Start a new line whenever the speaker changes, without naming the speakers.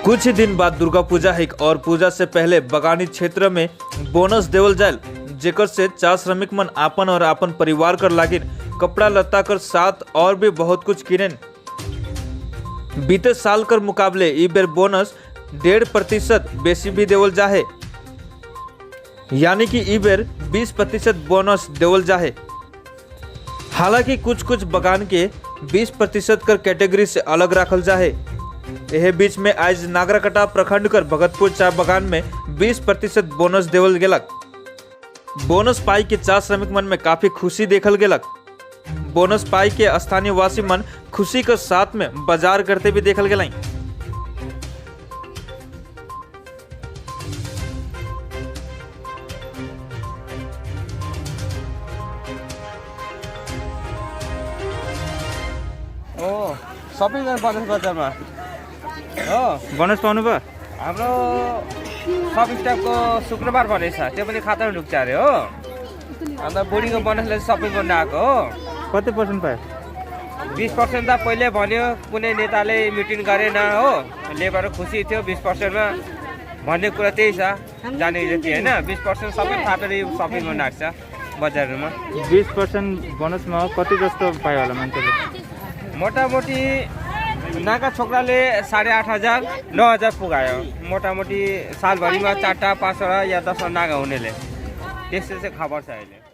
कुछ ही दिन बाद दुर्गा पूजा है और पूजा से पहले बगानी क्षेत्र में बोनस देवल जायल, जेकर से 4 श्रमिक मन आपन और आपन परिवार कर लागिन कपड़ा लत्ता कर साथ और भी बहुत कुछ किनेन। बीते साल कर मुकाबले ई बेर बोनस 1.5% बेसी भी देवल जाहे, यानी कि ई बेर 20% बोनस देवल जाहे। हालांकि कुछ कुछ बगान के 20% कर कैटेगरी से अलग रखल जाहे। यह बीच में आज नागराकटा प्रखंड कर भगतपुर चाय बगान में 20% बोनस देवल गेलक। बोनस पाई के 4 श्रमिक मन में काफी खुशी देखल गेलक। बोनस पाई के स्थानीय वासी मन खुशी के साथ में बाजार करते भी देखल गेलाई।
ओ सबै बोनस बजारमा हो
बोनस पाउनु भयो?
हाम्रो सब स्टाफको शुक्रबार भनेछ, त्यो पनि खातामा ढुक्छ अरे हो। अन्त बुढीको बोनसले सबै गर्न आएको हो।
कति पर्सेन्ट पायो?
20% त पहिले भन्यो, कुनै नेताले मिटिङ गरेन हो, लेबर खुसी थियो 20%मा भन्ने कुरा त्यही छ जाने जति होइन। 20% सबै थापेर यो सबै गर्न आएको छ बजारमा।
20% बोनसमा कति जस्तो पायो होला मान्छेले?
मोटामोटी नाका छोकराले 8,500 9,000 पुगायो। मोटामोटी सालभरिमा 4टा 5वटा या 10वटा नागा हुनेले, त्यस्तो चाहिँ खबर छ अहिले।